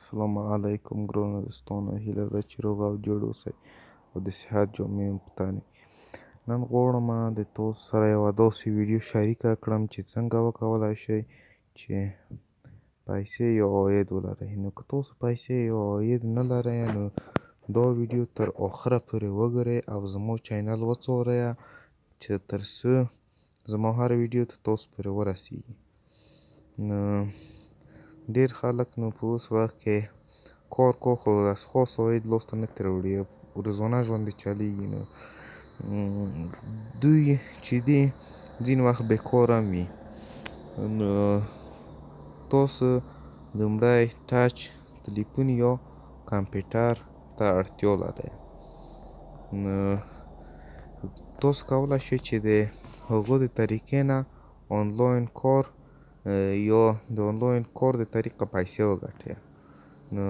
السلام علیکم ګرانو دوستانو، هیله ده چې روغ او جوړ اوسئ او د صحت جامې مو په تن وي. نن غواړم د تاسو سره یوه داسې ویډیو شریکه کړم چې څنګه وکولای شئ چې پیسې یا عاید ولرئ. نو که تاسو پیسې یا عاید نه لرئ، نو دا ویډیو تر آخره پورې وګورئ او زما چینل وڅارئ چې تر څو زما هره ویډیو ته تاسو پورې ورسیږي. نو ډیر خلک نو په اوس وخت کې کار کو، خو داسې خاص عاید لاسته نه ترې وړي، روزانه ژوند یې چلیږي. نو دوی چې دي ځینې وخت بېکاره هم وي. نو تاسو لومړی ټچ تلیفون یا کمپیوټر ته اړتیا لرئ. نو تاسو کولی شئ چې د هغو د طریقې نه آنلاین کار یا د آنلاین کار د طریقه پیسې وګټئ. نو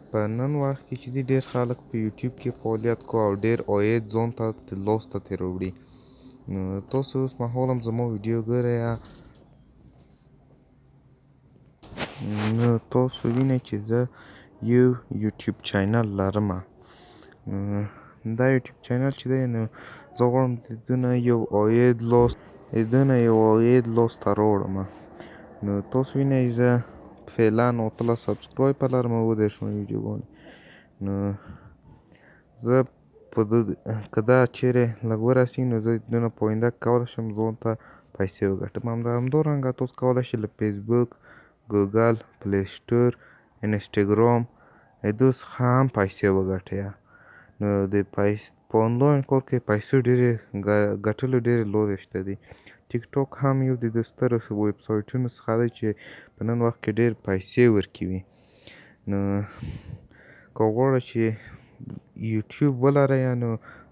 په نن وخت کې چې دي ډېر خلک په یوټیوب کې فعالیت کوي او ډېر عاید ځان ته لاسته ترې وړي. نو تاسو اوس مهال هم زما ویډیو ګورئ، نو تاسو وینئ چې زه یو یوټیوب چینل لرم. نو دا یوټیوب چینل چې دی، نو زه غواړم د دونه یو عاید لاس دونه یو عاید لاسته راوړم. نو تاسو وینئ زه فعلا 18 subscriber لرم او 37 ویډیوګانې. نو زه په که دا چیرې لږ ورسي، نو زه دونه په آینده کې کولی شم ځان ته پیسې وګټم. همدارنګه تاسو کولی شئ له فیسبوک، ګوګل، پلی سټور، انسټاګرام دو څخه هم پیسې وګټئ. نو د په آنلاین کار کې پیسو ډېرې ګټلو ډېرې لارې شته دي. ټیک ټاک هم یو د سترو ویب سایټونو څخه دی چې په نن وخت کې ډېر پیسې ورکوي. نو که غواړئ چې یوټیوب ولرئ، نو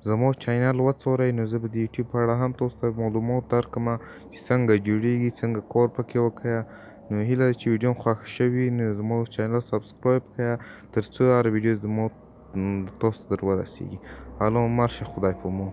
زما چینل وڅارئ. نو زه به د یوټیوب په اړه هم تاسو ته معلومات درکړم چې څنګه جوړیږي، څنګه کار پکې وکړئ. نو هیله ده چې ویډیو مو خوښه شوي، نو زما چینل subscribe کړئ تر څو هره ویډیو زما تاسو ته در ورسیږي. الله مو مل شه، خدای په امان.